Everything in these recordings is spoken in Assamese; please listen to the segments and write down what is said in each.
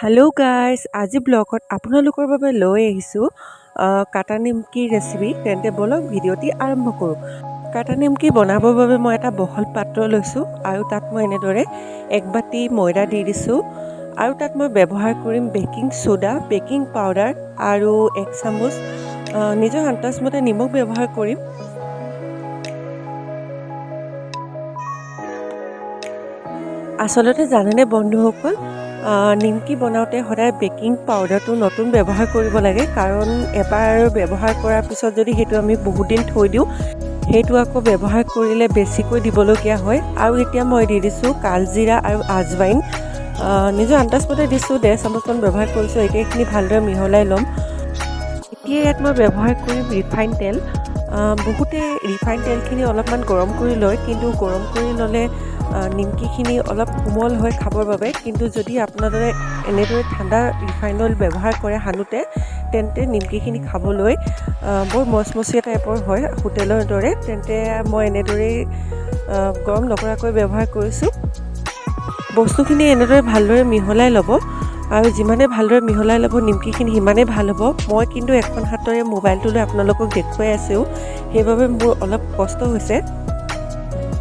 হেল্ল' গাইজ, আজি ব্লগত আপোনালোকৰ বাবে লৈ আহিছোঁ কাটা নিমকিৰ ৰেচিপি। তেন্তে ব'লক, ভিডিঅ'টি আৰম্ভ কৰোঁ। কাটা নিমকি বনাবৰ বাবে মই এটা বহল পাত্ৰ লৈছোঁ আৰু তাত মই এনেদৰে এক বাতি ময়দা দি দিছোঁ আৰু তাত মই ব্যৱহাৰ কৰিম বেকিং চ'ডা, বেকিং পাউডাৰ আৰু এক চামুচ নিজৰ আন্দাজমতে নিমখ ব্যৱহাৰ কৰিম। আচলতে জানেনে বন্ধুসকল, নিমকি বনাওঁতে সদায় বেকিং পাউডাৰটো নতুন ব্যৱহাৰ কৰিব লাগে, কাৰণ এবাৰ ব্যৱহাৰ কৰাৰ পিছত যদি সেইটো আমি বহুত দিন থৈ দিওঁ, সেইটো আকৌ ব্যৱহাৰ কৰিলে বেছিকৈ দিবলগীয়া হয়। আৰু এতিয়া মই দি দিছোঁ কালজিৰা আৰু আজৱাইন, নিজৰ আন্দাজমতে দিছোঁ, 1.5 চামুচমান ব্যৱহাৰ কৰিছোঁ। এতিয়া এইখিনি ভালদৰে মিহলাই ল'ম। এতিয়া ইয়াত মই ব্যৱহাৰ কৰিম ৰিফাইন তেল। বহুতে ৰিফাইন তেলখিনি অলপমান গৰম কৰি লয়, কিন্তু গৰম কৰি ল'লে নিমকিখিনি অলপ কোমল হয় খাবৰ বাবে। কিন্তু যদি আপোনালোকে এনেদৰে ঠাণ্ডা ৰিফাইন অইল ব্যৱহাৰ কৰে সানোতে, তেন্তে নিমকিখিনি খাবলৈ বৰ মচমচীয়া টাইপৰ হয়, হোটেলৰ দৰে। তেন্তে মই এনেদৰেই গৰম নকৰাকৈ ব্যৱহাৰ কৰিছোঁ। বস্তুখিনি এনেদৰে ভালদৰে মিহলাই ল'ব আৰু যিমানে ভালদৰে মিহলাই ল'ব, নিমকিখিনি সিমানেই ভাল হ'ব। মই কিন্তু এখন হাতৰে মোবাইলটো লৈ আপোনালোকক দেখুৱাই আছোঁ, সেইবাবে মোৰ অলপ কষ্ট হৈছে।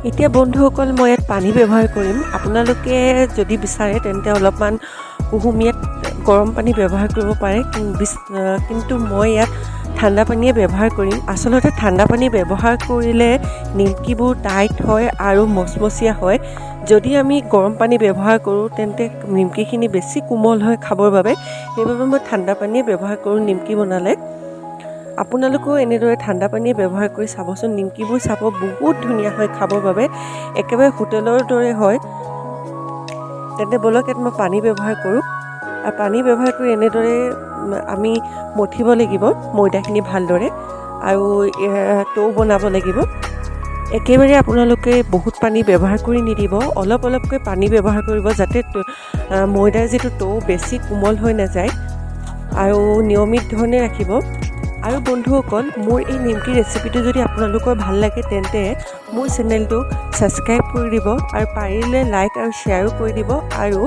এতিয়া বন্ধুসকল, মই ইয়াত পানী ব্যৱহাৰ কৰিম। আপোনালোকে যদি বিচাৰে, তেন্তে অলপমান কুহুমীয়াত গৰম পানী ব্যৱহাৰ কৰিব পাৰে, কিন্তু মই ইয়াত ঠাণ্ডা পানীয়ে ব্যৱহাৰ কৰিম। আচলতে ঠাণ্ডা পানী ব্যৱহাৰ কৰিলে নিমকিবোৰ টাইট হয় আৰু মচমচীয়া হয়। যদি আমি গৰম পানী ব্যৱহাৰ কৰোঁ, তেন্তে নিমকিখিনি বেছি কোমল হয় খাবৰ বাবে। সেইবাবে মই ঠাণ্ডা পানীয়ে ব্যৱহাৰ কৰোঁ নিমকি বনালে। আপোনালোকেও এনেদৰে ঠাণ্ডা পানীয়ে ব্যৱহাৰ কৰি চাবচোন। নিমকিবোৰ চাব, বহুত ধুনীয়া হয় খাবৰ বাবে, একেবাৰে হোটেলৰ দৰে হয়। তেন্তে ব'লক, ইয়াত মই পানী ব্যৱহাৰ কৰোঁ আৰু পানী ব্যৱহাৰ কৰি এনেদৰে আমি মঠিব লাগিব ময়দাখিনি ভালদৰে আৰু টৌ বনাব লাগিব। একেবাৰে আপোনালোকে বহুত পানী ব্যৱহাৰ কৰি নিদিব, অলপ অলপকৈ পানী ব্যৱহাৰ কৰিব, যাতে ময়দাৰ যিটো টৌ বেছি কোমল হৈ নাযায় আৰু নিয়মিত ধৰণে ৰাখিব। আৰু বন্ধুসকল, মোৰ এই নিমকি ৰেচিপিটো যদি আপোনালোকৰ ভাল লাগে, তেন্তে মোৰ চেনেলটো ছাবস্ক্ৰাইব কৰি দিব আৰু পাৰিলে লাইক আৰু শ্বেয়াৰো কৰি দিব আৰু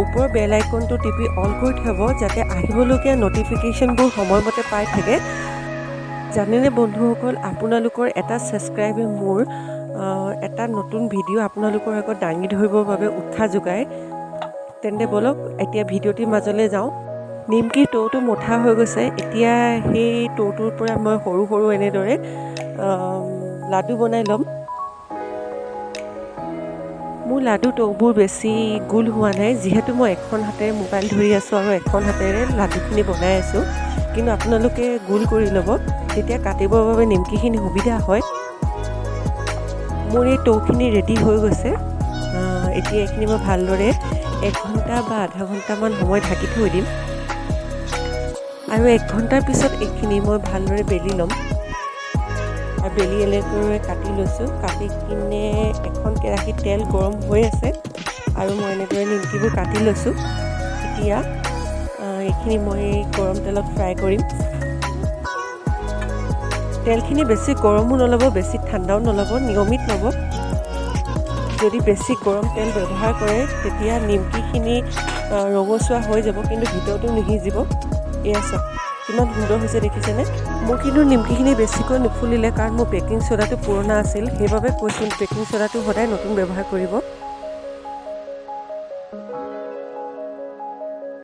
ওপৰৰ বেল আইকনটো টিপি অল কৰি থ'ব, যাতে আহিবলগীয়া ন'টিফিকেশ্যনবোৰ সময়মতে পাই থাকে। জানেনে বন্ধুসকল, আপোনালোকৰ এটা ছাবস্ক্ৰাইবে মোৰ এটা নতুন ভিডিঅ' আপোনালোকৰ আগত দাঙি ধৰিবৰ বাবে উৎসাহ যোগায়। তেন্তে ব'লক, এতিয়া ভিডিঅ'টিৰ মাজলৈ যাওঁ। নিমকিৰ টৌটো মথা হৈ গৈছে। এতিয়া সেই টৌটোৰ পৰা মই সৰু সৰু এনেদৰে লাডু বনাই ল'ম। মোৰ লাডু টৌবোৰ বেছি গোল হোৱা নাই, যিহেতু মই এখন হাতেৰে মোবাইল ধৰি আছোঁ আৰু এখন হাতেৰে লাডুখিনি বনাই আছোঁ। কিন্তু আপোনালোকে গোল কৰি ল'ব, তেতিয়া কাটিবৰ বাবে নিমকিখিনি সুবিধা হয়। মোৰ এই টৌখিনি ৰেডি হৈ গৈছে। এতিয়া এইখিনি মই ভালদৰে এক ঘণ্টা বা আধা ঘণ্টামান সময় ঢাকি থৈ দিম আৰু এক ঘণ্টাৰ পিছত এইখিনি মই ভালদৰে বেলি ল'ম। আৰু বেলি এনেদৰে কাটি লৈছোঁ। কাটি কিনে এখন কেৰাহীত তেল গৰম হৈ আছে আৰু মই এনেদৰে নিমকিবোৰ কাটি লৈছোঁ। এতিয়া এইখিনি মই গৰম তেলত ফ্ৰাই কৰিম। তেলখিনি বেছি গৰমো নল'ব, বেছি ঠাণ্ডাও নল'ব, নিয়মিত ল'ব। যদি বেছি গৰম তেল ব্যৱহাৰ কৰে, তেতিয়া নিমকিখিনি ৰঙচুৱা হৈ যাব, কিন্তু ভিতৰতো নিসিজিব। এয়া চাওক, কিমান সুন্দৰ হৈছে, দেখিছেনে? মোৰ কিন্তু নিমকিখিনি বেছিকৈ নুফুলিলে, কাৰণ মোৰ বেকিং চ'ডাটো পুৰণা আছিল। সেইবাবে কৈছোঁ, বেকিং চ'ডাটো সদায় নতুন ব্যৱহাৰ কৰিব।